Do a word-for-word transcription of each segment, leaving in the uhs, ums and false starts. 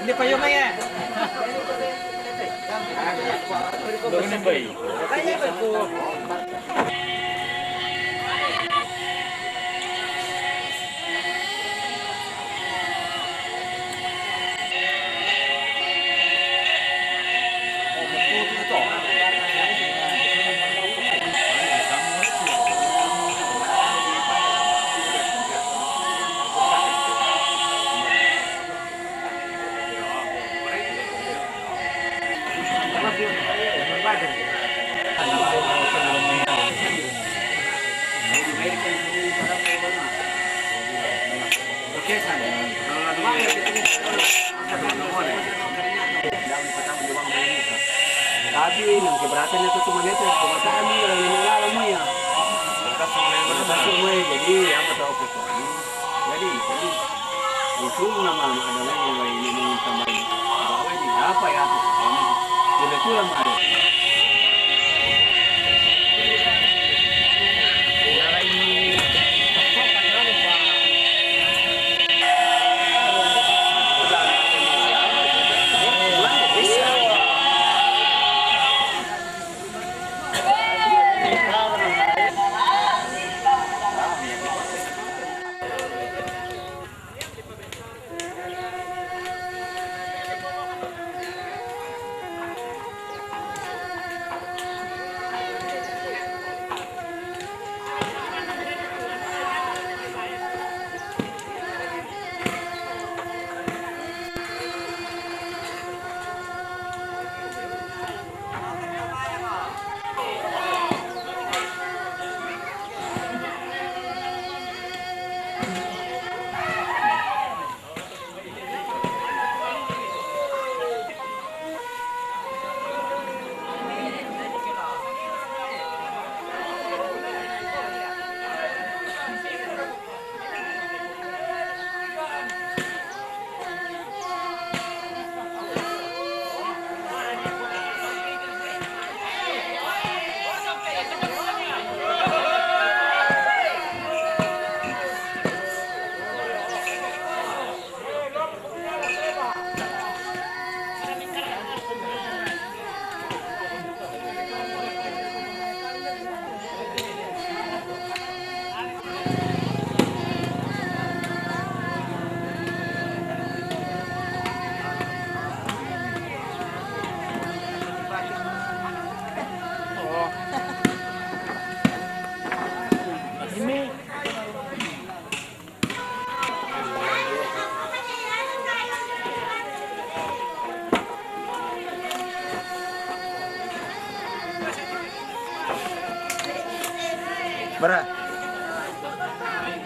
Hindi pa yung kaya. Doon yung bay. Kaya ba po? Tapi nang keberatan itu cuma itu, pemataan ini yang lalu mo ya. Kasi mo ya, jadi apa tahu ko. Jadi, jadi, usul nama ada lagi yang lain ini yang tambah ini. Apa ini? Apa ya? Kebetulan ada.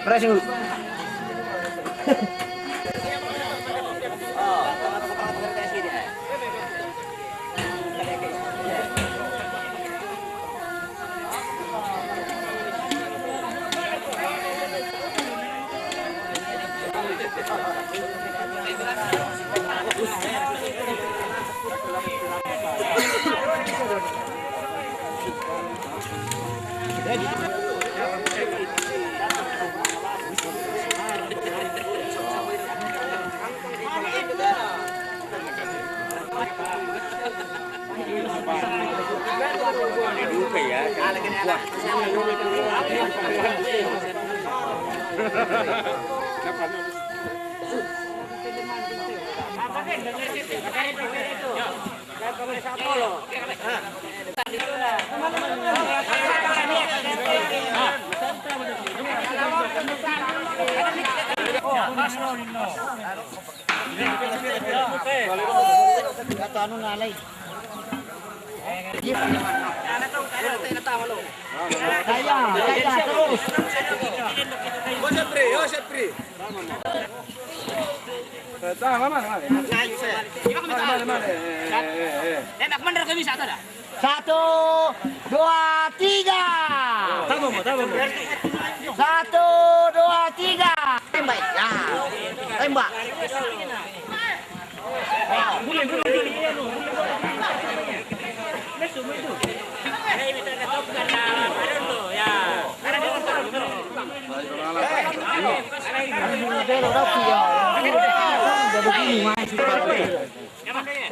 Pressing. Kaya, kaya terus. Tahan, aman, aman. Aman, aman. Eh, eh, eh, eh. Satu, dua, tiga. Satu, dua, tiga. Tembak. Ya. Tembak.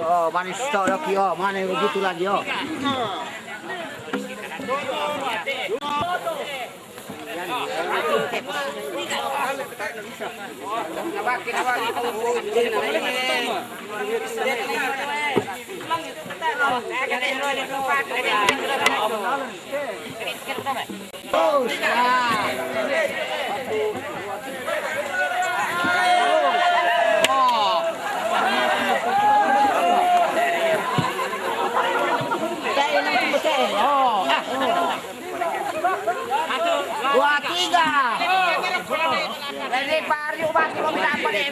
Oh, manis tau dah, oh, mana begitu lagi, oh. Dua, tiga. Dari Pak Aryo, Pak, kalau bisa apa deh?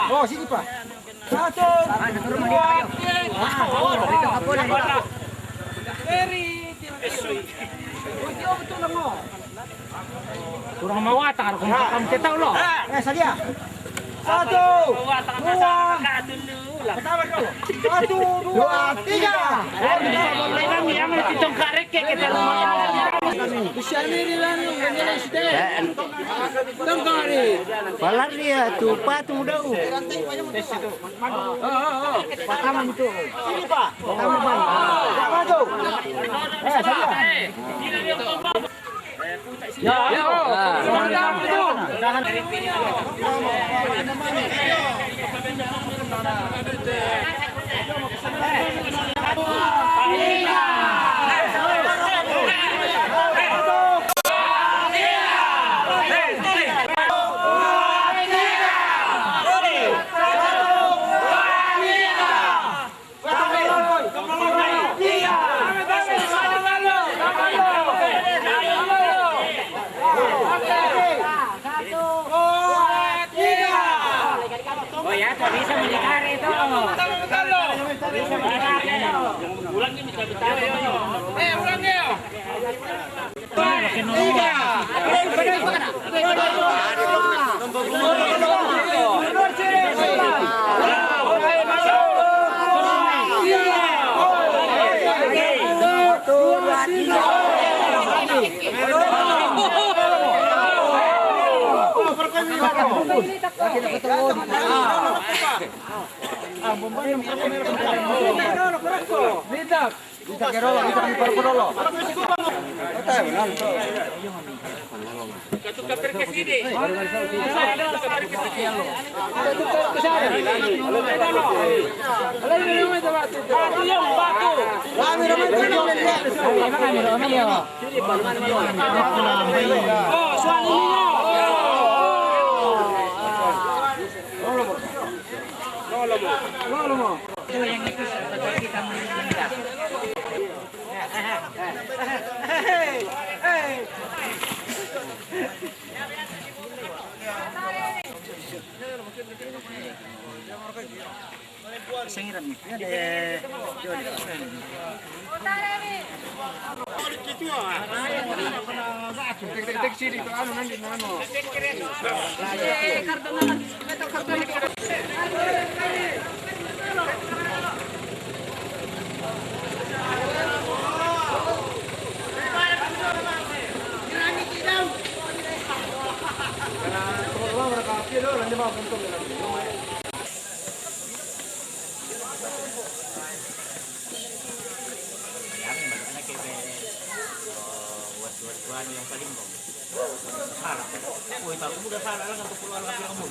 Oh, sini, Pak. Satu, dua, tiga. Kurang mawatang, kung kakam kita ulo. Eh, sadia. Satu, dua, satu, dua, tiga. Yang itu tongkarek kita. Bisa ini, ini, ini, ini. Palar dia tu patung dau. Pertama itu. Pertama, Bang. Pertama tu. Eh, saya. Ya, ya. Oh ya, tak bisa menikahi itu. Tak bisa menikahi itu. Ulangi, bisa bicara. Eh, ulangi ya. Yang paling salah. Woi, aku udah salah lah, aku keluar lagi kamu.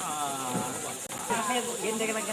Ah, saya gende lagi.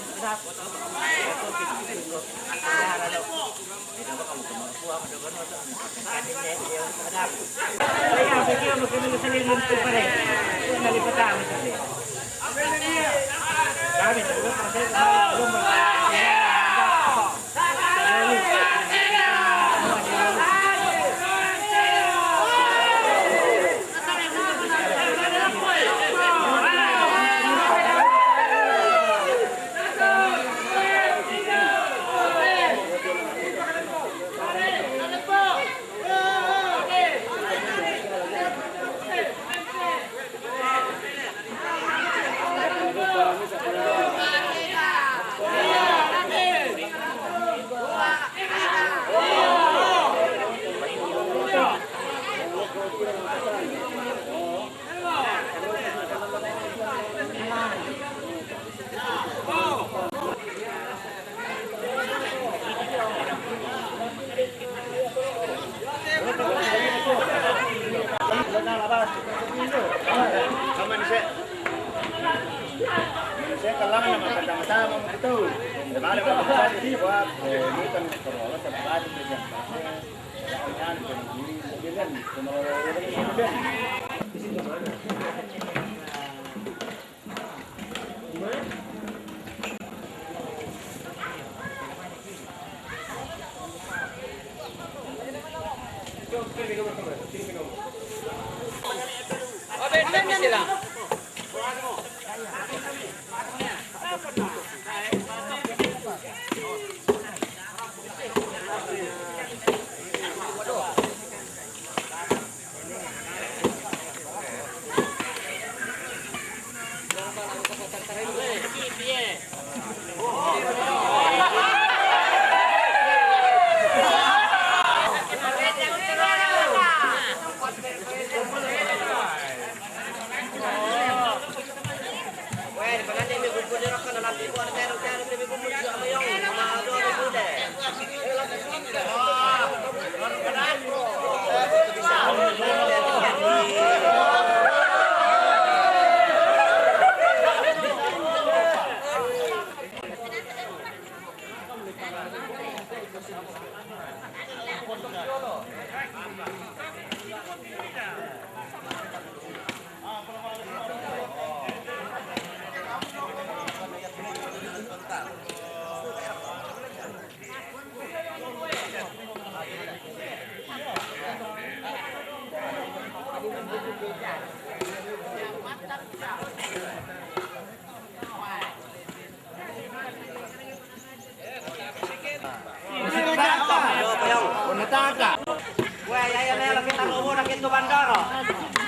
Weh, ya, ya, ya, kita robo na kita bandara.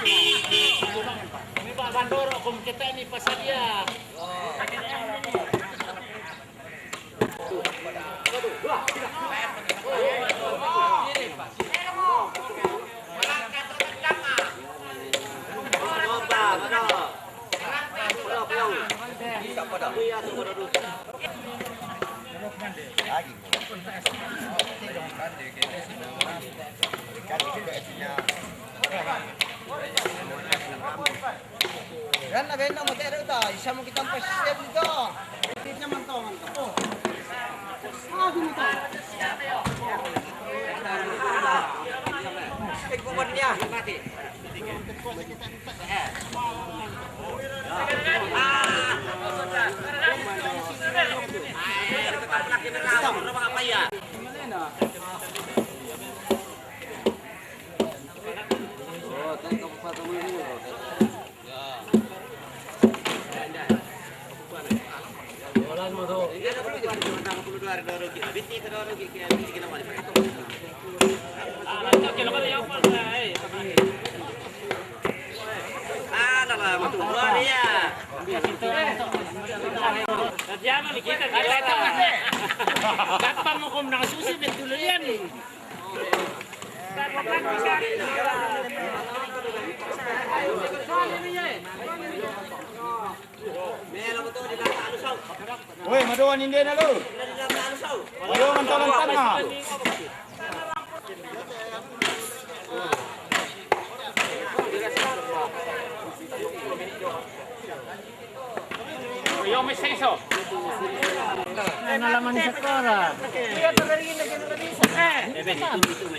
Ini Pak Bandoro, kum kita ini pasadia. Kan na benda mo tero ta, isa mo kitang pasisip dito. Hindi naman to, man to. Ah, dito. Ay, kuwan niya. Dapat mo kung nakasusi, betul yan. Uy, maduan hindi na lo. Maduan ang talang tanga. Yo me seis. Ano naman sa kora?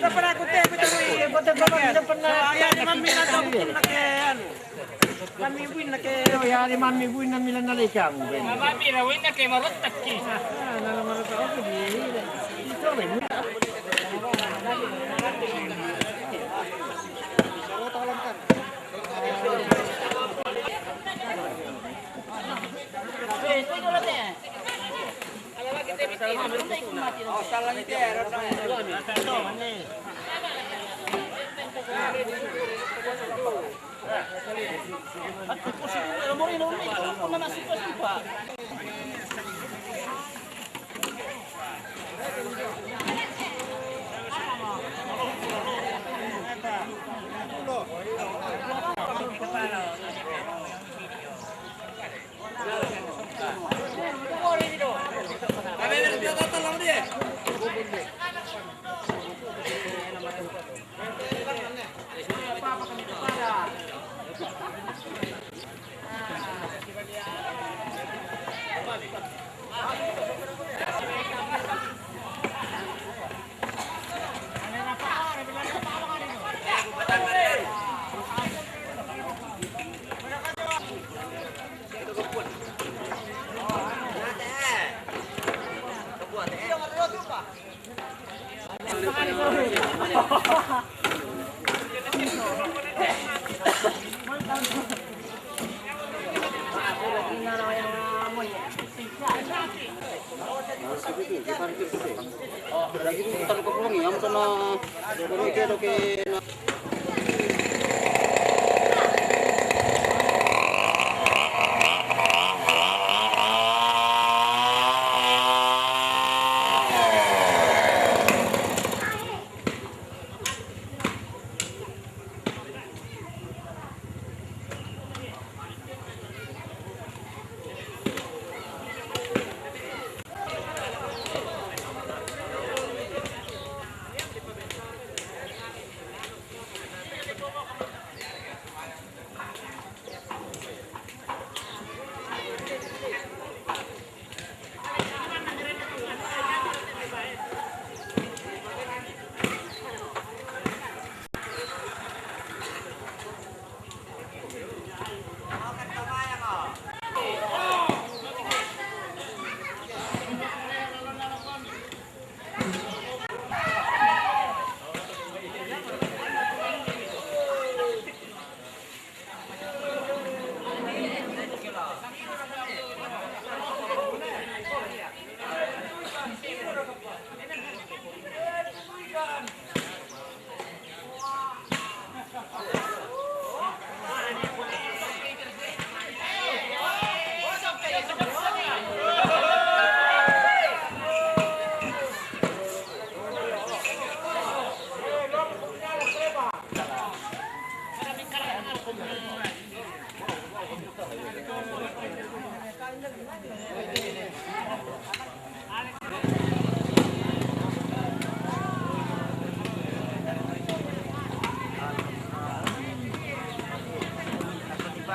Para ko te, kita mo, bote ko, kita pa na. Ay, ay, mami na to, kita na kaya, ano. Mami buin na kaya. Ay, ay, mami buin na mila na lekang. Mami na win na kaya marot taki. Ah, na marot taki. Ito, win.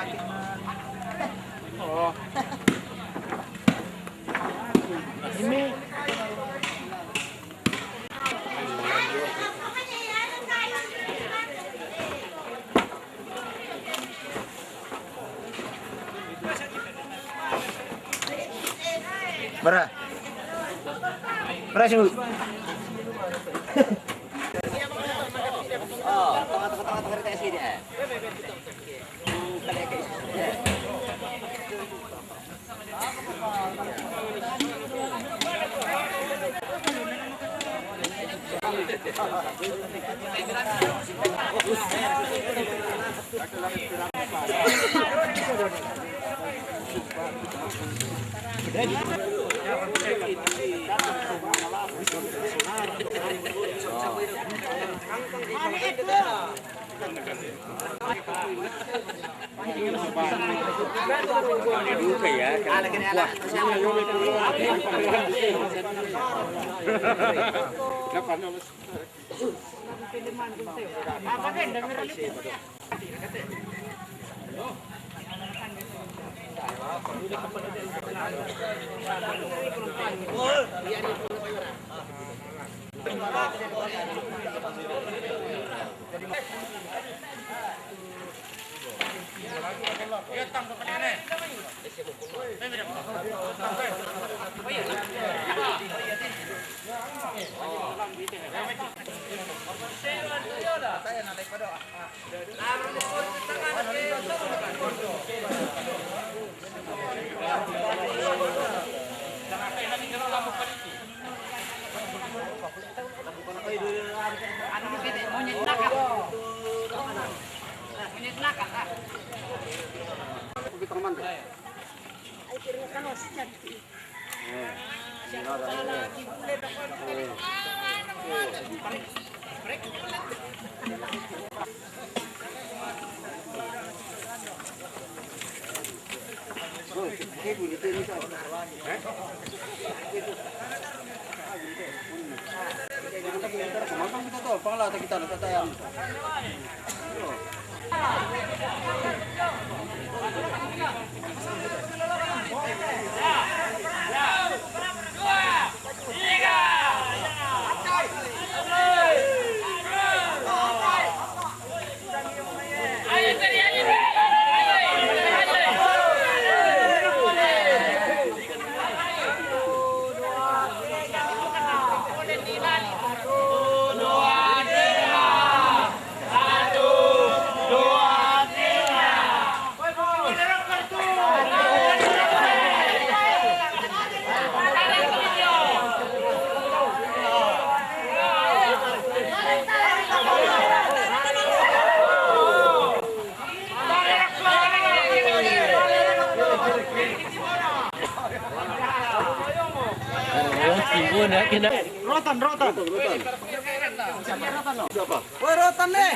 Oh. Ini. Bara. Bara su. Oh, tengah, tengah, tengah, tengah, tengah sini, eh. Rotan, rotan. Woi, rotan nih.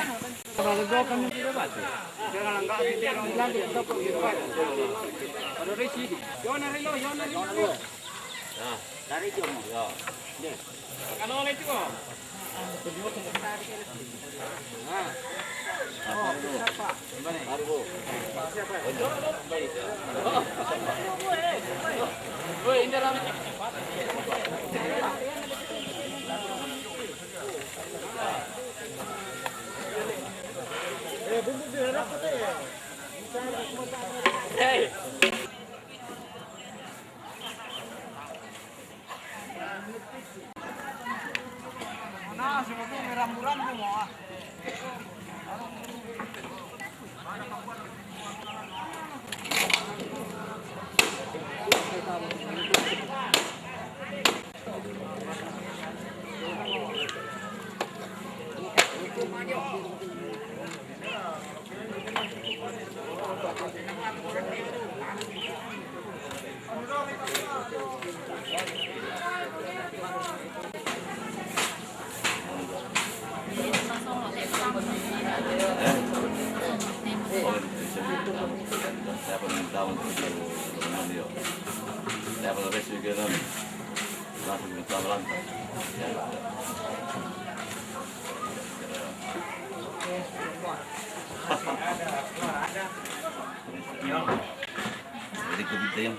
Jadi ko bintang.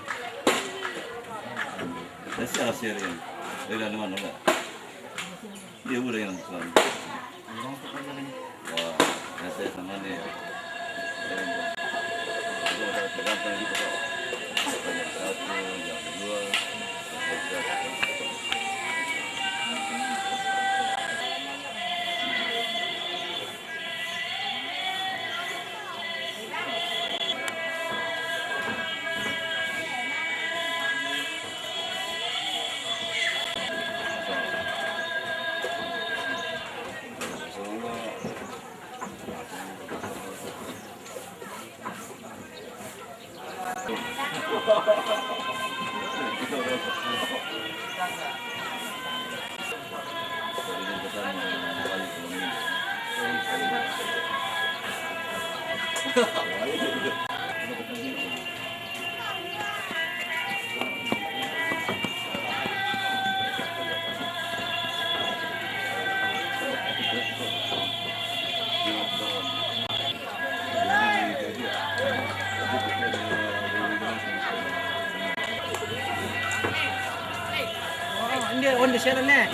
Kasi ala sir yan. Wala naman, wala. Hindi, wala yan. Wah, kasi sa mani. Ayan po. Ito, sa, sa gantang dito po. Sa gantang dito po. Hindi, on the share na.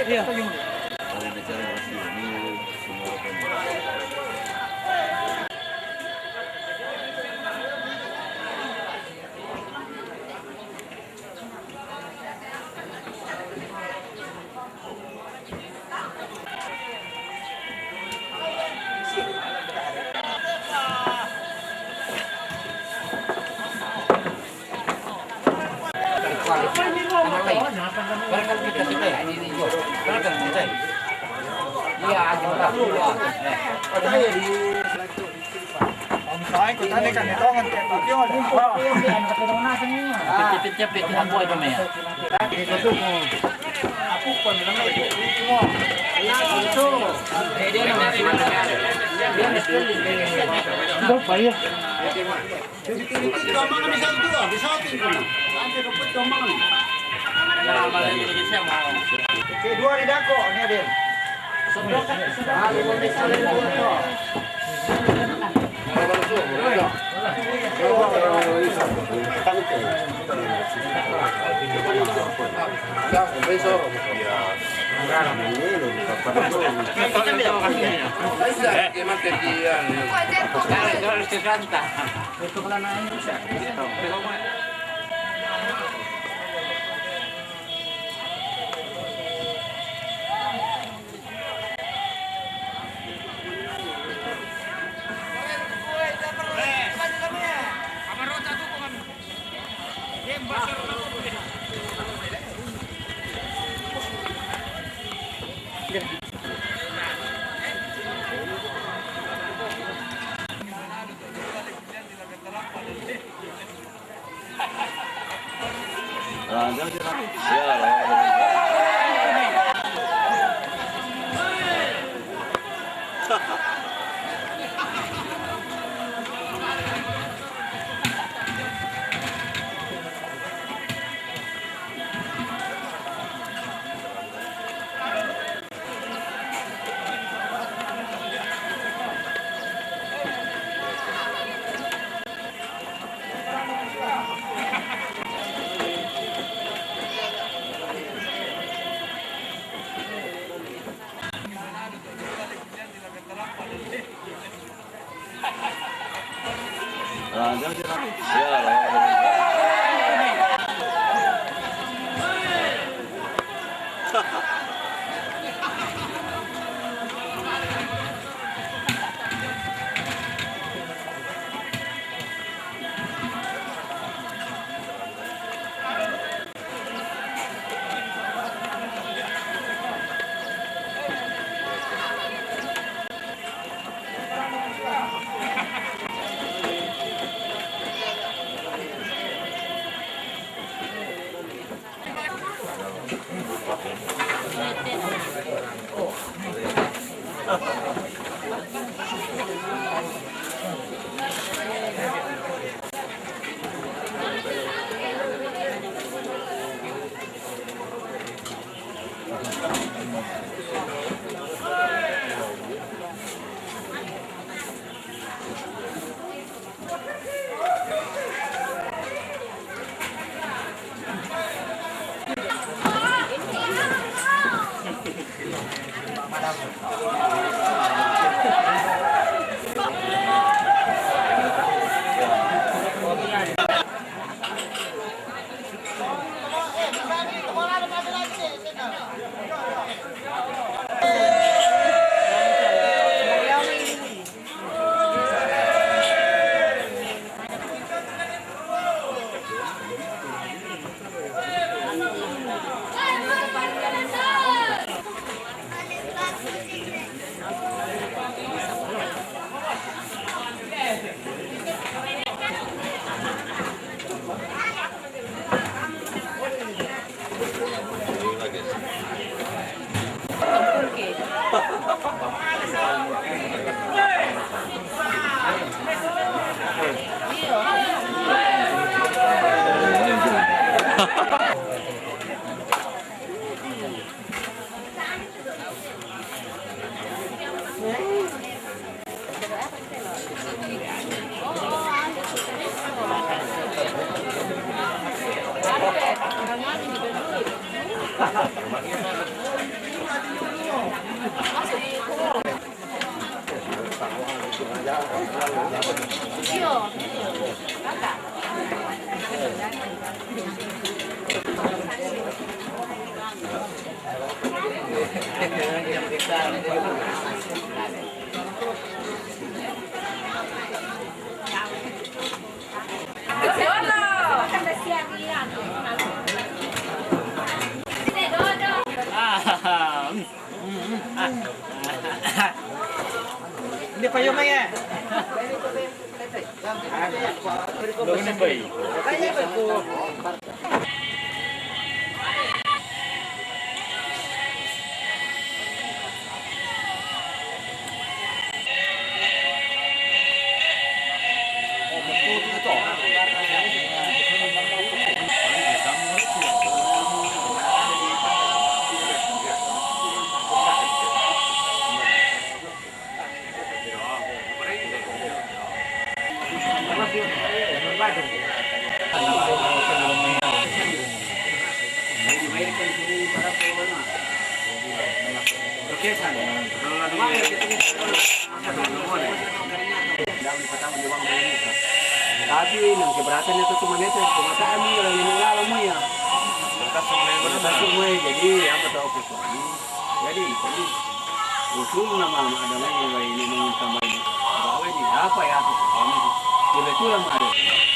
Iya. Oke, dua di dako, ini ada. Ah, mm, mm, mm, ah. Hindi pa yung kaya. Lugunin ba eh? Tapi nang keberatan itu cuma itu, pemetaan ini, orang ini lalu mo ya. Kasih mo ya, jadi apa tahu aku. Jadi, jadi, usul nama ada lagi yang lain ini, yang tambah ini. Bawa ini, apa ya, aku, kami, kebetulan ada.